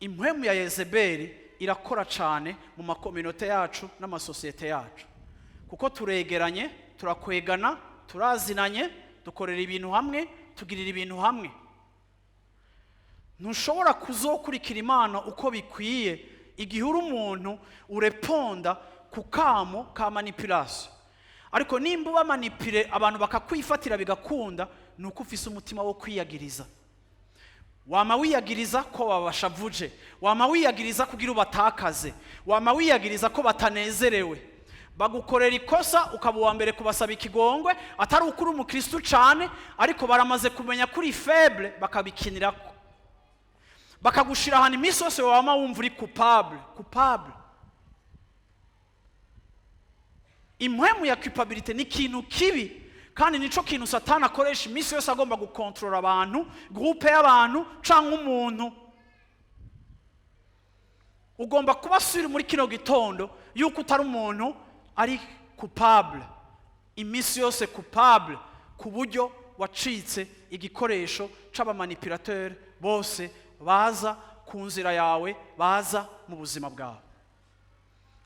Impwemu ya Yezebeli irakora cyane mu ma communautés yacu n'amasosiyete yacu, kuko turegeranye, turakwegana, turazinanye, dukorera ibintu hamwe, tugirira ibintu hamwe. Ntushobora kuzokurikira Imana uko bikwiye igihe uri umuntu ureponda ku kamo ka manipulation. Ariko nimba uba manipulé, abantu bakakwifatira bigakunda, ni uko ufise umutima wo kwiyagiriza. Wama wiyagiriza ko babashavuje, wama wiyagiriza kugira ubatakaze, wama wiyagiriza ko batanezerewe. Bagukorera ikosa, ukaba uwa mbere kubasaba ikigongwe, atari uko uri umukristu cane, ariko baramaze kumenya ko uri faible, bakabikinirako, bakagushira ahantu iminsi yose wama wumva uri coupable, coupable. Impwemu ya culpabilité ni ikintu kibi, kandi nico kintu Satani akoresha iminsi yose agomba gukontorora abantu, groupe y'abantu canke umuntu. Ugomba kuba sûr muri kino gitondo yuko utari umuntu ari coupable iminsi yose, coupable ku buryo wacitse igikoresho c'aba manipulateurs bose baza ku nzira yawe, baza mu buzima bwawe,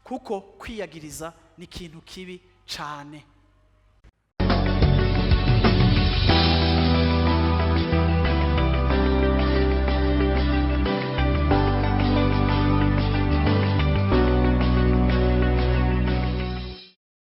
kuko kwiyagiriza ni ikintu kibi cane.